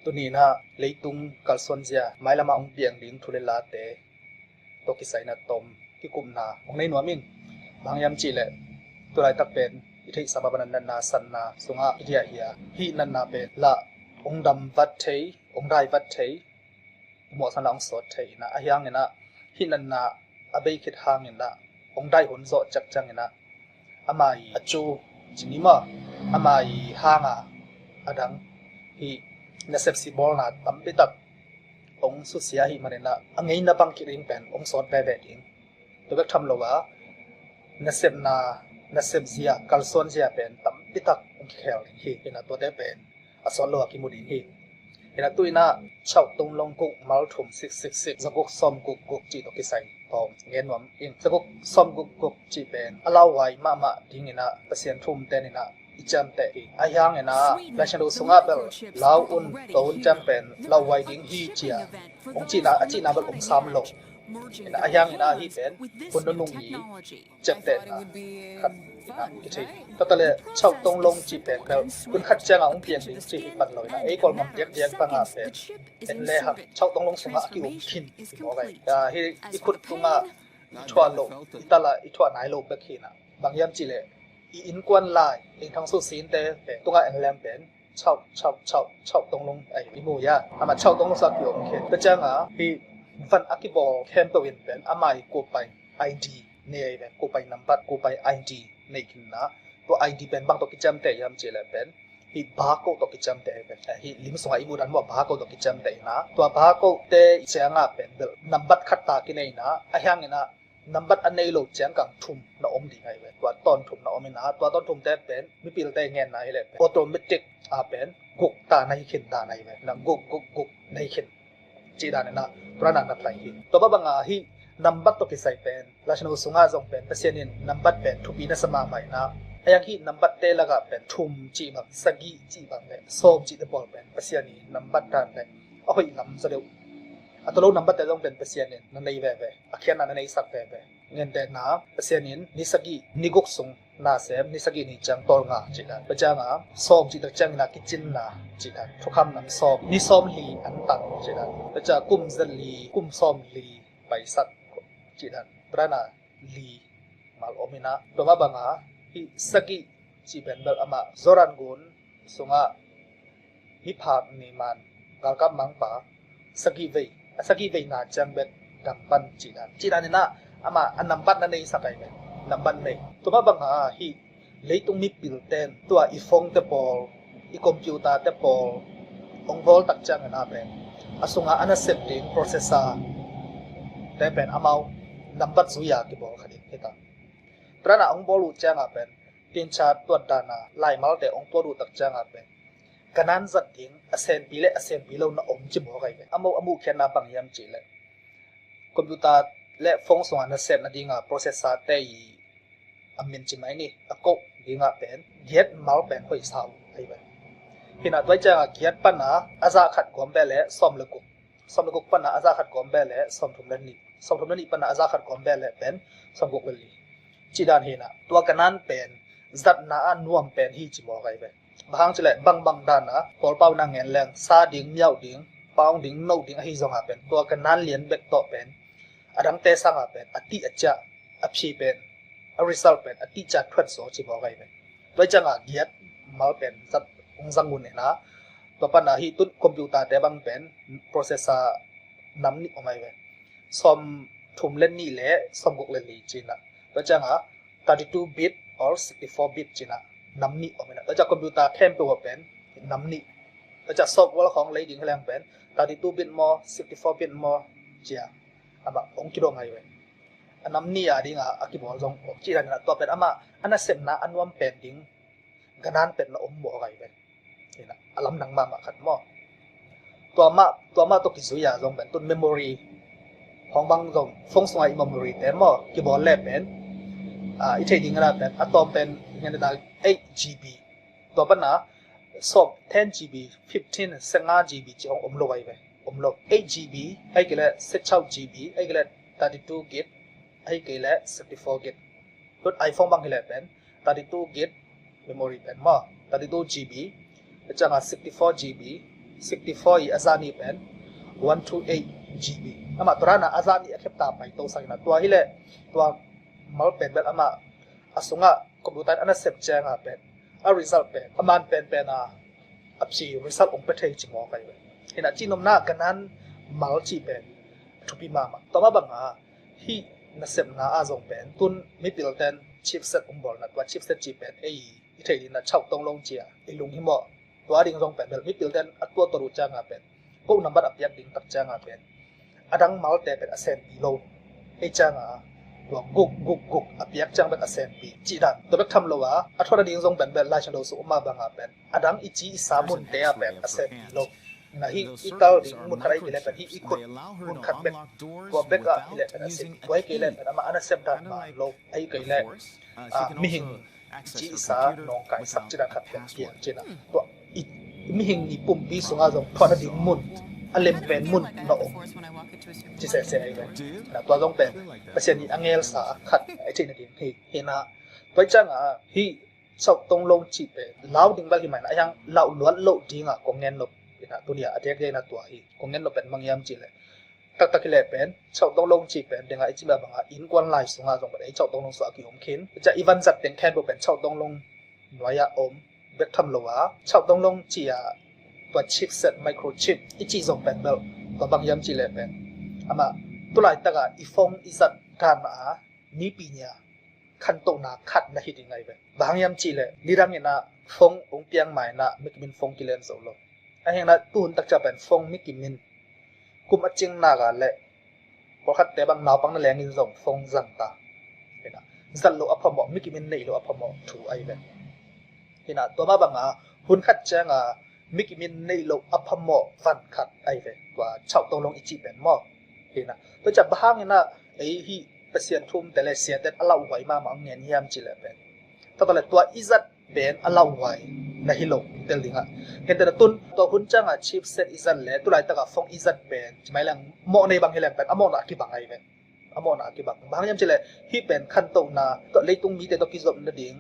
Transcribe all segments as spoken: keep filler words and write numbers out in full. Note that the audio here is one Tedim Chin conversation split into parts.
Tuni in ah leitung kalsuanzia, mailam ah hong piang ding thu le late tawh kisai in ah tom kikupna hong nei nuam ing. Bang hiam cih leh tulaitak pen i theihsa mah bangin natna sanna sungah i diahia. Hih natna pen lah hong dam vat thei, hong dai vat thei, i mawhsan lah hong sawt thei in ah, ahi hangin ah hih natna a bei khit hangin ah hong dai hun zawh ciangciang in ah ama i a cu ci ni maw, ama i hang a a dang hih nasep sibawlna tampi tak hong susia ahih manin ah a ngeina bang kik ding pen hong sawt veve ding. Tua bek tham lo a nasepna, nasepzia, kalsuanzia pen tampi tak hong kikhel ding hi. Hi in ah tuate pen a sawt lo a kimu ding hi. Hi in ah tu in ah Chauh Tong Long guk mal thum six six six, za guk sawm guk guk cih tawh kisai tawm ngen nuam ing. Za guk sawm guk guk cih pen a lauhuai mahmah ding in ah Pasian thu umte in ah i ciamteh hi. Ahi hangin ah Laisiangtho sungah bel lau un, to un ciang pen lauhuai ding hi ci a hong cihna, a cihna bel om sam lo. Hi in ah ahi hangin ah hih pen hun nunung i ciamtehna khat in ah kithei. Tua ta le Chauh Tong Long cih pen bel hun khat ciang a hong piang ding cih hi pan lo in ah ei Kawl gam diakdiak bang a pen en le hang Chauh Tong Long sungah a ki-um khin hi mawk hi. Hih i khut tungah i thuah loh, i tal ah i thuah nai lo bek hi in ah, bang hiam cih leh i innkuan lai, Eng Thang Sut Sinte pen tungah en leng pen Chauh, Chauh, Chauh, Chauh Tong Long ahi i mu hi a. Amah Chauh Tong Long sungah a ki-um khin. Tua ciang a hih van a kibawl khempeuh in pen ama i kuapai I D nei ahi ve, kuapai nambat, kuapai I D nei khin in ah, tua I D pen bang tawh kiciamteh hiam cih leh pen hih barcode tawh kiciamteh ahi ve. Hih lim sungah i muh dan maw, barcode tawh kiciamteh in ah, tua barcode te i ciang a pen bel nambat khat ta kinei in ah, ahi hangin ah nambat a nei lo ciang kang thum na om ding ahi ve. Tua tawn thum na om in ah, tua tawn thumte pen mipilte ngenna hi leh pen automatic a pen guk ta na hi khin dan ahi ve. Na guk guk guk na hi khin cih dan in ah tua na na play hi. Tua mah bang a hih nambat tawh kisai pen Laisiangtho sungah zong pen Pasian in nambat pen thupi na sa mahmah in ah, ahi hang hih nambatte lakah pen thum cih bang, sagih cih bang le sawm cihte pawl pen Pasian i nambat dan le a hoih lam zaw deuh. A tawlo nambatte zong pen Pasian in na nei veve, a khiatna na neisak veve. Gentehna, Pasian in ni sagih ni guk sung na sem, ni sagih ni ciang tawlnga cih dan. Tua ciang a sawm cih tak ciangin a kicinna cih dan. Thukham nam sawm, ni sawm li an tang cih dan. Tua ciang kum za li, kum sawm li paisak cih dan. Tua dan a li mal om in ah, tua mah bang a hih sagih cih pen bel amah Jordan gun sungah miphak ni man galkap mangpa sagih vei, a sagih veina ciang bek dam pan cih dan. Cih dan in ah amah a nambat na neisak ahi ve, nambat nei. Tua mah bang a hih leitung mipil ten tua i phone te pawl, i computer te pawl hong bawl tak ciangin a pen a sungah a nasep ding processor te pen amau nambat zui a kibawl kha ding hi ta. Tua dan a hong bawl uh ciang a pen tincha tuat dan a laimalte hong tuat uh tak ciang a pen ka nan zat ding a senpi le a senpi lo na om ci mawk ahi ve. Amau a muhkhiatna bang hiam cih leh computer le phone sungah nasep nading a processor te i a min ci mai ni, a code ding a pen giat mal pen hoih sa uh ahi ve. Hi in ah tua ciang a giat pan a a za khat kawm beh le sawm le guk, sawm le guk pan a a za khat kawm beh le sawm thum le nih, sawm thum le nih pan a a za khat kawm beh le pen sawm guk le li cih dan hi in ah, tua ka nan pen zatna a nuam pen hi ci mawk ahi ve. Bang hang cih leh bangbang dan a Kawlpau na ngen leng sa ding, miauh ding, paung ding, noh ding ahi zong a pen tua ka nan lian bek tawh pen a dangte sang a pen a tih a ciah, a phi pen, a result pen a tih ciah thuat zaw ci mawk ahi ve. Tua ciang a giat mal pen zat hong zang un in ah, tua pan a hih tun computer te bang pen processor nam nih om ahi ve. Sawm thum le nih le sawm guk le li ci in ah. Tua ciang a thirty-two bit or sixty-four bit ci in ah nam nih om in ah. Tua ciang computer khempeuh a pen nam nih. Tua ciang software khawng lei ding hi leng pen thirty-two bit maw, sixty-four bit maw ci a amah hong kidong ahi ve. A nam nih a ding a a kibawl zong om cih dan in ah tua pen amah a nasepna a nuam pen ding ka nan pen na om mawk ahi ve. Hi in ah a lamdang mahmah khat maw. Tua mah, tua mah tawh kizui a zong pen tun memory hong bang zong phone sungah i memory te maw kibawl le pen, ah, i theih ding a pen a tawm pen ngen dan a eight G B. Tua pan a sawm, ten G B, fifteen, sawmnga G B ci hong om lo ahi ve. Om lo. Eight G B ahi kei leh sawmchauh G B ahi kei leh thirty-two gig ahi kei leh sixty-four gig. Tun iPhone bang hi leh pen thirty-two gig memory pen maw, thirty-two G B, tua ciang a sixty-four G B, sixty-four i a zani pen one two eight G B. Amah tua dana a zani a khepta pai to sang ina, tua hileh tua mal pen bel amah a sungah computer in a na sep cianga pen a result pen a man penpen a a pi result ong pe thei ci mawk ai ve. Hina cinomna ganan mal cih pen thupi mahmah. Tua mah banga hih nasepna ah zong pen tun mipilten chipset ong bawlna, tua chipset cih pen ei i thei dina chauh tonglong cia i lung hi mawh. Tua ding zong pen bel mipilten a tua tua uh cianga pen ko nambat a piak ding tak cianga pen a dang malte pen a senpi lo. Ei cianga tua guk guk guk a piak ciang pen a senpi cih dan tua bek tham lo a, a thuat a ding zong pen bel Lai Siangtho sung mah banga pen a dang i ci i sa munte a pen a senpi lo. Na hih i kal ding mun khat ahi kei leh pen hih i khut mun khat bek, tua bek ah hi leh pen a senpi, tua hi kei leh pen amah a nasep dan man lo ahi kei leh mihing ci i sa nawngkaisak cih dan khat piang cina. Tua i mihing i pumpi sungah zong thuat a ding mun, a lem pen mun na om ci sese ahi ve. Na tua zong pen Pasian i a ngelsa khat a i cih nading hi. Hina tua i cianga hih chauh tonglong cih pen lau ding bel hi mai na, a hiang lau luat loh dinga kong ngen nop ina tunia a diakdiak ina tua hi. Kong ngen nop pen bang hiam cih leh taktak hi leh pen chauh tonglong cih pen denga i cih banga innkuan lai sungah zong pen ei chauh tonglong sungah a ki-om khin. Cia i vanzat teng khempeuh pen chauh tonglong nuai-ah om bek tham lo a, chauh tonglong cia tua chipset, microchip i cih zong pen bel tua bang hiam cih leh pen amah tulaitakah i phone i zat dan a nipi nia khantohna khat na hi ding ahi ve. Bang hang hiam cih leh nidang ina phone ong piang ma ina mikimin phone kilen zo lo. A hiangna tuhun takcia pen phone mikimin kum a cingna ga le pawlkhatte bang naupang na lengin zong phone zang ta. Hina zat lo a phamawh, mikimin neih lo a phamawh thu ahi ve. Hina tua mah banga hun khat cianga mikimin neih lo a phamawh van khat ahi ve. Tua chauh tonglong i cih pen maw. Hina tua cia bang hang ina ei hih Pasian thu umte le siate a lauhuai mahmah ang ngen hiam cih leh pen taktak le tua i zat pen a lauhuai na hi lo tel dingah. Hentena tun tua hun cianga chipset i zat le tulaitakah phone i zat pen cimai leng mawh nei bang hi leng pen a mawhna a kibang ahi ve. A mawhna a kibang. Bang hang hiam cih leh hih pen khantohna, leitung mite tawh kizopna ding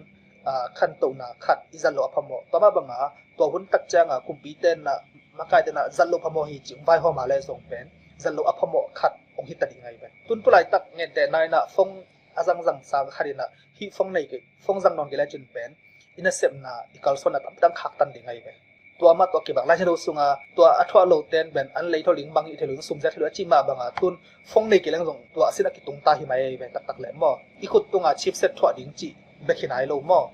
khantohna khat i zat lo a phamawh. Tua mah banga tua hun tak cianga kumpite na makaite na zat lo phamawh hi ci ong vaihawm a le zong pen zat lo a phamawh khat ong hita ding ahi ve. Tun tulaitak ngente na ina phone a zangzang sang khat ina hih phone nei kei, phone zang nawn kei le cin pen i nasepna i kalsuanna tampi tam khaktan ding ahi ve. Tua mah tua kibang Lai Siangtho sunga tua a thuah loten pen an lei tho ling bang i thei lo ing sumzia thei lo a cih mah banga tun phone nei kei leng zong tua a sin a kitung ta hi mai ahi ve taktak le maw. I khut tunga chipset thuah ding cih bek hi nai lo maw.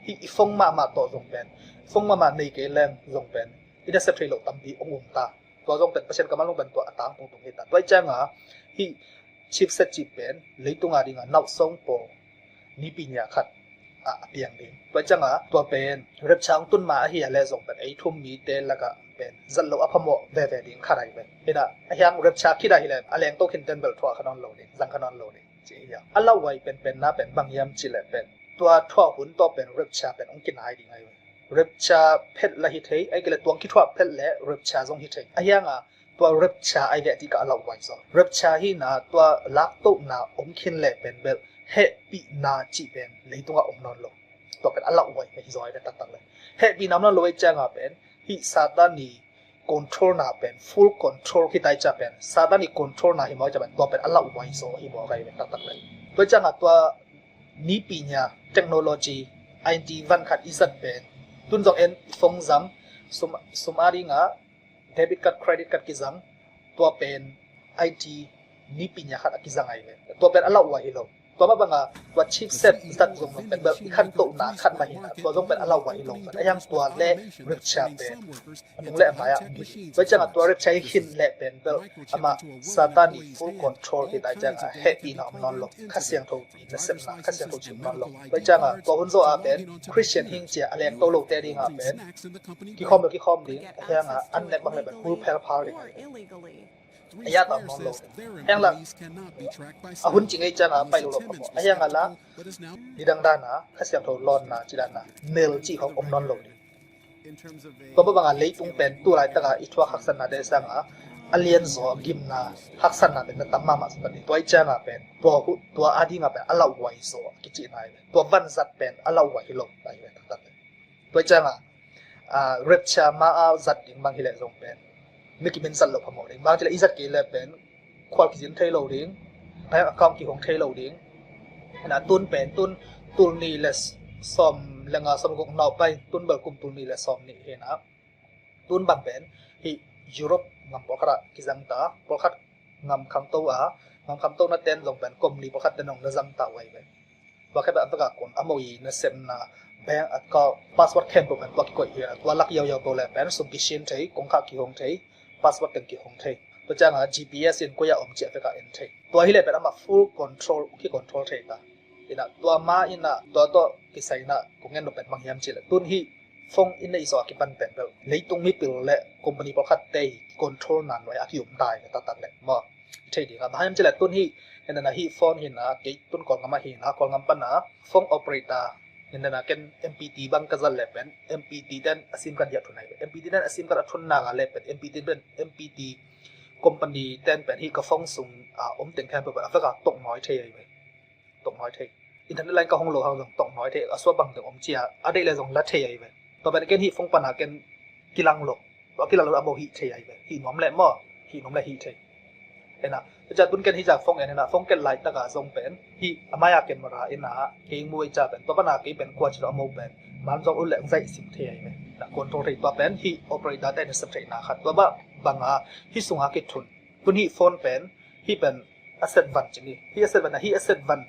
Hih i phone mahmah tawh zong pen phone mahmah nei kei leng zong pen i nasep thei lo tampi ong um ta. Tua zong pen Pasian kammal nung pen tua a tang tungtung hi ta. Tua i cianga hih chipset cih pen leitunga dinga nauhsong pawl nipi nia khat a piang ding. Tua i cianga tua pen rapture ong tun ma ahi a le zong pen ei thu um mite lakah pen zat lo a phamawh veve ding khat ahi pen. Hina a hiang rapture khit ahi le a lengto khinten bel thuah kha nawn lo ding, zang kha nawn lo ding ci hi a. A lauhuai penpenna pen bang hiam cih leh pen tua thuah hun tawh pen rapture pen ong kinai ding ahi pen. Rapture phet la hi thei, ahi kei le tuang kithuah phet le rapture zong hi thei. A hianga tua rapture ahi ve a ti ka a lauhuai zaw. Rapture hina tua laktohna om khin le pen bel hehpihna cih pen leitungah om nawn lo. Tua pen a lauhuai hi zaw ahi ve taktak le. Hehpihna om nawn lo ahi cianga pen hih Satan i controlna pen full control hi tai cia pen Satan i controlna hi mawh cia pen tua pen a lauhuai zaw hi mawh ahi ve taktak le. Tua cianga tua nipi nia technology, I T van khat i zat pen tun zong en phone zang, sum, sum a dinga debit card, credit card kizang, tua pen I T nipi nia khat a kizang ahi ve. Tua pen a lauhuai hi lo. Tua mah banga tua chipset zat zong pen bel i khantohna khat mah hina tua zong pen a lauhuai hi lo. A hiang tua le rapture pen a nung le a mai ah tua cianga tua rapture i khin le pen bel amah Satan i full control hi tai cianga hehpihna om nawn lo. Kha Siangtho i nasepna Kha Siangtho ci om nawn lo. Tua cianga tua hun zaw a pen Christian hing cia a lengto lote dinga pen kikhawm lo kikhawm ding, a hianga an nek bang le pen hul phelphal ding. A hiang la a hun ci ngei cianga pai lo lo phamawh. A hianga la nidang dana Kha Siangtho lawnna ci dana nel ci khawng om nawn lo ding. Tua mah banga leitung pen tulaitaka i thuak haksatnate sanga a lianzaw gimna haksatnate na tam mahmah sawt ding. Tua i cianga pen tua, tua a dinga pen a lauhuai zaw a kicihna hi ve. Tua vanzat pen a lauhuai hi lo ahi ve taktak le. Tua i cianga rapture ma a zat ding bang hi leh zong pen mi kimin zat loh phamawh ding. Bang ci le i zat kei le pen khual kizin thei lo ding, bank account kihong thei lo ding. Ina tun pen tun tul nih le sawm le nga sawm guk nau pai tun bel kum tul nih le sawm nih hi na. Tun bang pen hih Europe ngam pawlkhat ah kizang ta, pawlkhat ngam khangto a, ngam khangto na ten zong pen company pawlkhat ten zong na zang ta uh ahi ve. Tua khempeuh a vek a kun a mo i nasepna bank account password khempeuh pen tua kikoih hi a, tua lak yauyau peuh le pen sum kisin thei, kongkhak kihong thei, password teng kihong thei. Tua ciang a G P S in koi a om ci a vek a en thei. Tua hi le pen amah full control, ki control thei ta. Ina tua ma ina tua tawh kisai ina kong en lo pen bang hiam ci le tun hih phone in na i zawh a kipan pen bel leitung mipil le company pawlkhat te hi control na nuai a ki um ta hi taktak le maw. Thei ding a bang hiam ci le tun hih ina hi phone hi na kei tun Kawlngam a hi na Kawlngam pan a phone operator ina na ken M P T bang ka zat le pen M P T ten a sim ka diak thun ai pen M P T ten a sim ka thun na ga le pen M P T pen M P T company ten pen hi ka phone sung a om teng khempeuh a vek a tok nawi thei ai pen. Tok nawi thei. Internet line ka hong lo hang zong tok nawi thei. A suah bang teng om ci a a deih le zong la thei ai ve. Tua pen ken hih phone pan a ken kilang lo. Tua kilang lo a mo hih thei ai ve. Hih nuam le maw. Hih nuam le hih thei. Ena. Tua ciang tun ken hih zak phone en ena phone ken laitak a zong pen hih a mai a camera ena kei mu ei ca pen tua pan a kei pen kua ci lo a mo pen man zong ut le zaih sim thei ai ve. Na control thei tua pen hih operator te na sep thei na khat tua ba bang a hih sung a kithun. Tun hih phone pen hih pen asset van ci ni. Hih asset van a hih asset van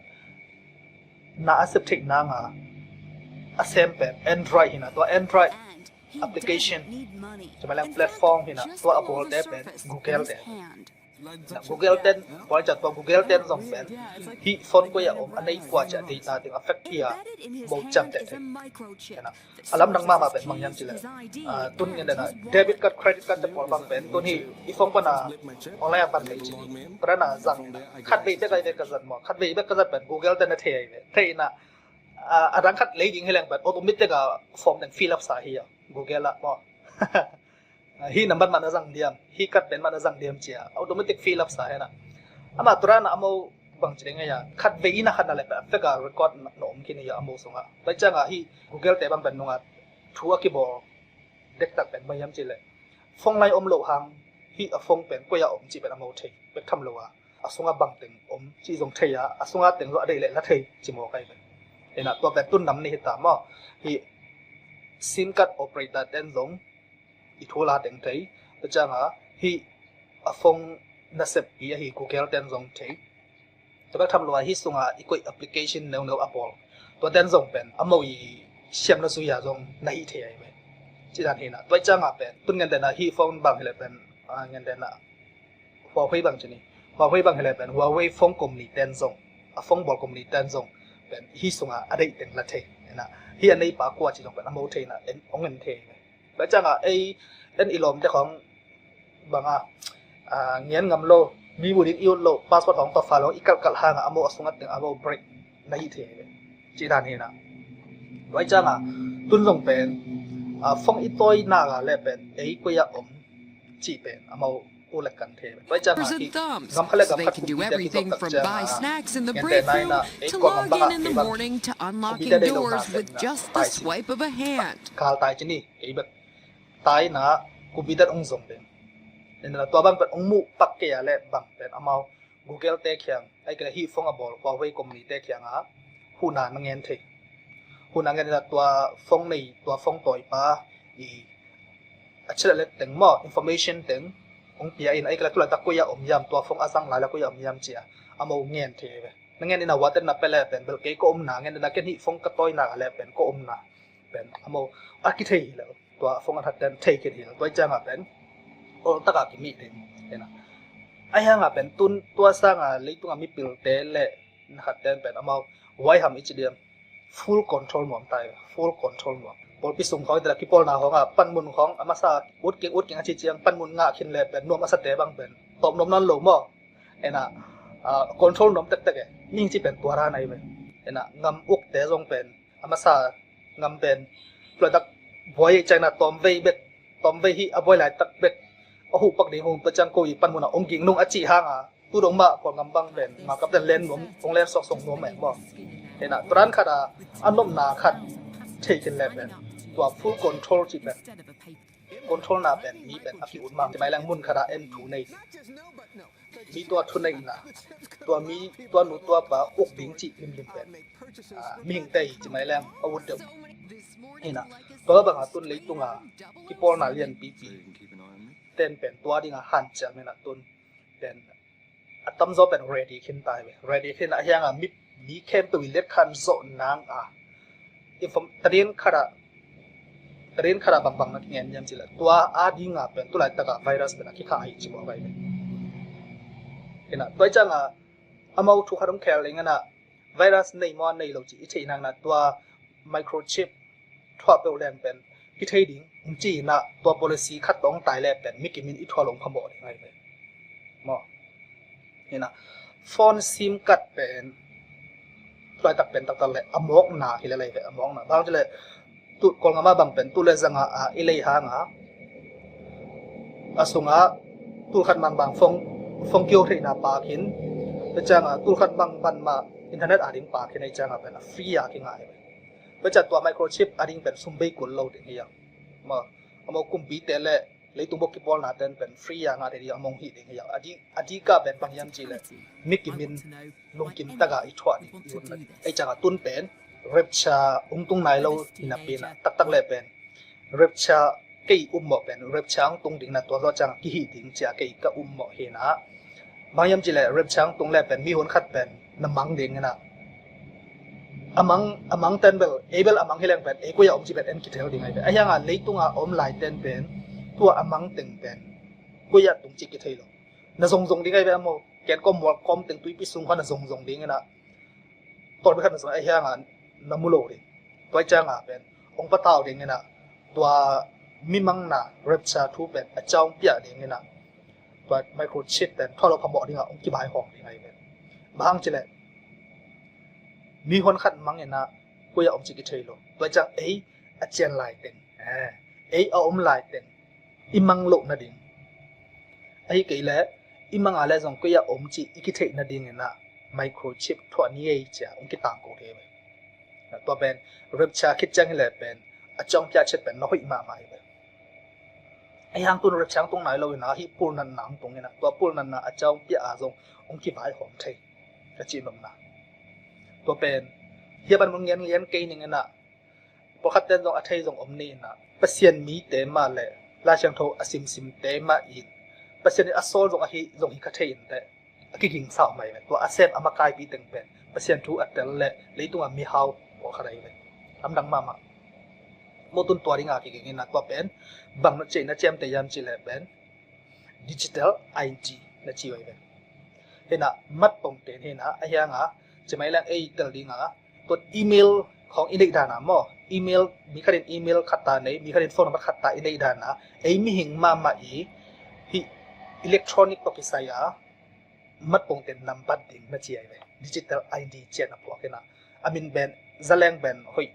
na asset theih nanga a sem pen Android hi na tua Android application ci ma leng platform hi na tua a bawlte pen Google te. Na Google ten buai ca tua Google ten zong pen hih phone koi a om a nei kua ci a data ding a fek pia bo cam te te. A lamdang mahmah pen bang hiam ci le tun ngen dena debit card credit card te pawl bang pen tun hi i phone pana online a pan thei ci ni. Tua na zang khat vei bek ai bek ka zat maw khat vei bek ka zat pen Google te na thei ai ve thei na a dang khat lei ding hi leng pen automatic a form teng fill up sa hi a Google ah maw. Hi number mah na zang diam hi card pen mah na zang diam cia automatic fill up sa hi na. Ama tua na amo bang ci ding ai a khat vei ina khat na le pen fek a record na om khin hi a amo sunga pai cianga hi Google te bang pen nunga thu a kibawl dektak pen bang hiam ci le phone lai om lo hang hi a phone pen koi a om ci pen a mo thei bek tham lo a a sunga bang teng om ci zong thei a a sunga teng lo a deih le la thei ci maw kai pen. Ena tua pen tun nam ni hi ta maw hi sim card operator ten zong i thu la teng thei. Tua cianga hi a phone nasep pi a hi Google ten zong thei. Tua bek tham lo a hi sunga i koih application neu neu a pawl tua ten zong pen a mo i siam na zui a zong na hi thei ai pen. Ci dan hi na tua cianga pen tun ngen dena hi phone bang hi le pen ngen dena Huawei bang ci ni. Huawei bang hi le pen Huawei phone company ten zong a phone bawl company ten zong pen hi sunga a deih teng la thei. Hi a nei pa kua ci zong pen a mo thei na en ong en thei. Tua cianga ei en i lawmte khong banga ngen ngam lo mi mu ding i ut lo password hong tawfa lo i kalhkalh hanga a mo a sungat teng a mo break na hi thei ve. Ci dan hi na. Tua cianga tun zong pen phone i tawi na ga le pen ei koi a om ci pen a mo u le kan thei ve. Tua cianga hi gam kha le gam khat kupi te ki tawk tak cianga ngen te nai na ei kua gam banga kei bang kupi te dei lo na pen na tai ci kal tai ci ni. Kei bek taina kupi dan ong zong den. Tua bang pen ong muh pak kei a le bang pen amau Google te khiang ai kei le hi phone a bawl Huawei company te khiang a huna na ngen thei. Huna ngen ina tua phone nei tua phone tawi pa i a chila le teng maw information teng ong pia in ai kei le tula ta koi a om yam tua phone a zang lai la koi a om yam cia amau ngen thei ve. Na ngen ina huaten na pe le pen bel kei ko om na ngen ina ken hi phone ka tawi na le pen ko om na pen amau a kithei hi lo. Tua phone a that ten thei khin hi lo tua cianga pen ol taka kimi ding ena. Ai hanga pen tun tua sanga leitunga mipilte le na khat ten pen amau huai ham i ci diam full control nuam tai full control nuam. Pawlpi sung khawng itela kipawlna khawng a panmun khawng a masa ut keng ut keng a ci ciang panmun ngah khin le pen nuam a sate bang pen tawm nuam nan lo maw. Ena control nuam tektek e. Mihing ci pen tua ra nai pen ena ngam ukte zong pen a masa ngam pen tua tak buai ciangna tawmvei bek tawmvei hi a buai lai tak bek a huh pak ding hong tua ciang ko i panmun a om ging nung a cih hanga tu dong mah kua ngam bang pen ma kap den len nuam hong len sok sok nuam e maw. Ena turan khat a a nopna khat thei khin le pen tua full control ci pen Control na pen mi pen a ki-ut mah, ci mai leng mun khat ah en thu nei, mi tua thu neihna, tua mi, tua nu tua pa uk ding cih limlim pen, ah, mihingte hi ci mai leng a ut deuh. Hi na, tua bangah tun leitunga kipawlna lianpipi ten pen tua dinga hanciam hi na, tun pen a tamzaw pen ready khin ta hi ve. Ready khin a hianga mi, mi khempeuh i letkhan zawh nang a, inform-, tadin khat ah, tadin khat ah bangbang na kingen hiam cih leh tua a dinga pen tulaitak ah virus pen a kikhah ahi ci mawk ahi ve. Hi na, tua i ciangah amau thu khat hong khel ding hi na, virus nei maw nei lo cih i theih nang na, tua microchip thuah peuh leng pen kithei ding hong ci hi na, tua policy khat tawh hong tai leh pen mi kimin i thuah lo hong phamawh ding ahi ve. Maw? Hi na, phone sim card pen tulaitak pen taktak leh a mawkna hi lel ahi ve, a mawkna. Bang hang cih leh tu Kawlgam ah bang pen tu le zanga, ah, i lei hanga, a sungah tulkhat mangbang phone, phone kiho theihna pak in, tua ciangah tulkhat mangbang mah internet a ding pak in, ei ciangah pen a free a kingah hi ve. Tua ciang tua microchip a ding pen sum bei kul lo ding hi a. Maw, amau kumpite le leitung bawk kipawlna ten pen free a ngah thei ding a mong hih ding hi a. A di, a dika pen bang hiam cih leh mi kimin lungkim taka i thuah ding, i utna ding. Ei ciangah tun pen rapture hong tung nai lo hi napi in ah, taktak leh pen rapture kei um mawh pen rapture hong tung ding na, tua zawh ciangah kihih ding cia kei ka um mawh hi na. Bang hiam cih leh rapture hong tung leh pen mihon khat pen na mang ding hi na. A mang, a mang ten bel, ei bel a mang hi leng pen ei koi ah om cih pen en kithei ding ahi ve. A hianga leitunga om lai ten pen tua a mang teng pen koi ah tung cih kithei lo. Na zongzong ding ahi ve, a maw, ken kawm mual kawm teng tuipi sung khan na zongzong ding hi na. Tawlbi khat na zong a hianga na mu lo ding. Tua i cianga pen hong patau ding hi na, tua mimangna rapture thu pen a ciang piah ding hi na, tua microchip pen thuah lo phamawh dinga hong kivaihawm ding ahi pen. Bang hang cih leh mihon khat mang hi na, koi ah om cih kithei lo. Tua i ciang ei a cian lai teng, eh, ei a om lai teng i mang loh nading, ahi kei leh i mang a leh zong koi ah om cih i kitheih nading hi na, microchip thuah ni ei cia hong kitangko thei ve. Tua pen rapture khit ciang hi leh pen a ciang piah ciat pen na hoih mahmah hi ve. A hiang tun rapture hong tung nai lo hi na, hih pulnatna hong tung hi na, tua pulnatna a ciang piah a zong hong kivaihawm thei ka cih nopna. Tua pen hih a ban mun ngen lian kei ning hi na, pawlkhat ten zong a thei zong om ni hi na, Pasian mite mah le Lai Siangtho a simsimte mah in, Pasian in a sawl zong ahi zong hi ka thei in teh, a kigingsa om ahi ve. Tua a sem a makaipi teng pen Pasian thu a tel le leitunga mihau pawlkhat ahi ve. Lamdang mahmah. Mawtun tua dinga kiging hi na, tua pen bang na ciah na ciamteh hiam cih leh pen digital I D na ci uh ahi ve. Hi na, mat pongten hi na, a hianga ci mai leng ei tel dinga, tua email khawng i neih dana maw, email, mi khatin email khat ta nei, mi khatin phone number khat ta i neih dana, ei mihing mahmah i hih electronic tawh kisai a mat pongten nambat ding na ci ahi ve. Digital I D ciah na phuak hi na, a min pen zaleng pen hoih,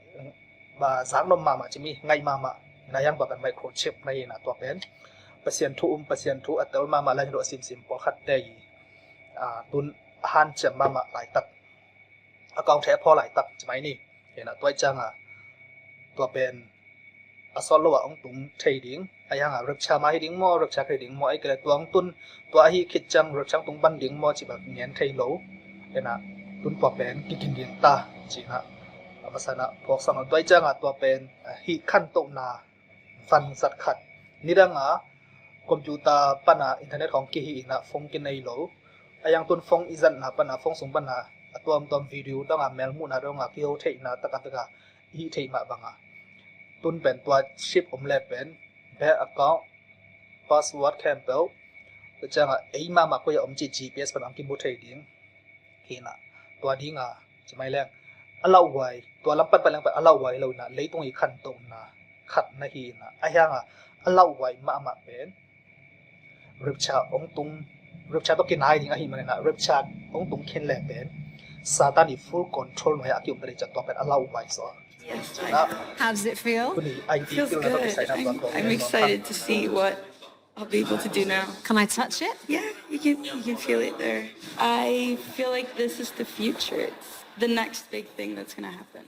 ba, zaknop mahmah ci mi, ngaih mahmah. Na hiang tua pen microchip na hi na, tua pen Pasian thu um, Pasian thu a tel mahmah, Lai Siangtho a simsim pawlkhatte i, ah, tun a hanciam mahmah laitak, a kawng thei a phaw laitak ci mai ni. Hi na, tua i cianga tua pen a sawt lo ah hong tung thei ding. A hianga rapture mah hi ding maw, rapture kei ding maw, ei kei leh tua hong tun, tua ahi khit ciang rapture hong tung ban ding maw cih bel ngen thei lo. Hi na, tun tua pen kiging ding ta ci na, a masa na phuak sang lo. Tua i cianga tua pen, ah, hih khantohna van zat khat. Nidanga computer pana internet khawng kihih ina phone kinei lo. A hiang tun phone i zatna pana, phone sung pana a tuamtuam video danga, melmuhna danga kiho theihna taka taka i hih theih mah banga tun pen tua chip om le pen bank account, password khempeuh, tua cianga ei mahmah koi a om cih G P S pana hong kimu thei ding. Hi na, tua dinga ci mai leng a lauhuai, tua lam pan pan leng pan a lauhuai lo ina, leitung i khantohna khat na hi ina, a hianga a lauhuai mahmah pen rapture hong tung, rapture tawh kinai ding ahi man ina, rapture hong tung khin le pen Satan i full control nuai a kium ta ding ciang tua pen a lauhuai zaw. Yes, I know. How does it feel? Tuni I T feels good. I'm, I'm excited to see what I'll be able to do now. Can I touch it? Yeah, you can, you can feel it there. I feel like this is the future. It's the next big thing that's gonna happen.